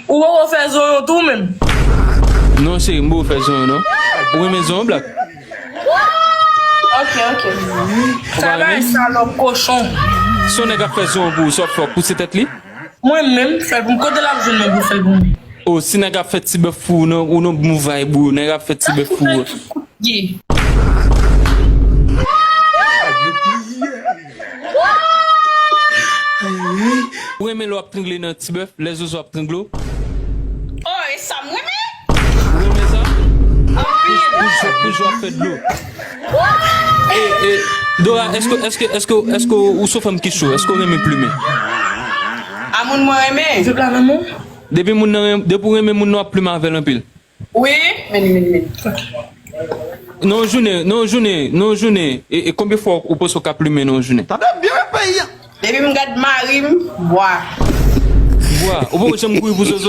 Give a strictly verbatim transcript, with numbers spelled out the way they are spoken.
Ou poko fè zonyon tou menm? Non, cheri, m poko fè zonyon, non. Ou renmen zonyon, Black? Ok, ok. Sa bay salòp kochon. Si yon nèg ap fè zonyon pou ou, sa w ap fè, w ap pouse tèt li? Mwen menm, fè l pou m. Kote l ap jwenn mwen pou fè l pou mwen? O, si nèg ap fè ti bèf pou ou, non, ou non bon vibe ou, nèg ap fè ti bèf pou ou. Ye. Ou renmen lè w ap trangle nan ti bèf, lè zozo ap trangle w? Oh, e sa m renmen! Ou renmen sa? Anpil! Pou, pou, pou jou ap fè dlo. E, e, Dora, èske, èske, èske, èske ou se yon fanm ki cho? Èske ou renmen plimen? A moun mwen renmen. Depi moun nan, depi ou renmen moun nan, w ap plimen avè l anpil. Wi, men, men, men. Nan yon jounen, nan yon jounen, nan yon jounen, e, e konbyen fwa ou panse w ka plimen nan yon jounen? Tande byen wi peyi a. Depi m gad mari m, bwa. Bwa, ou poko janm kouri pou zozo?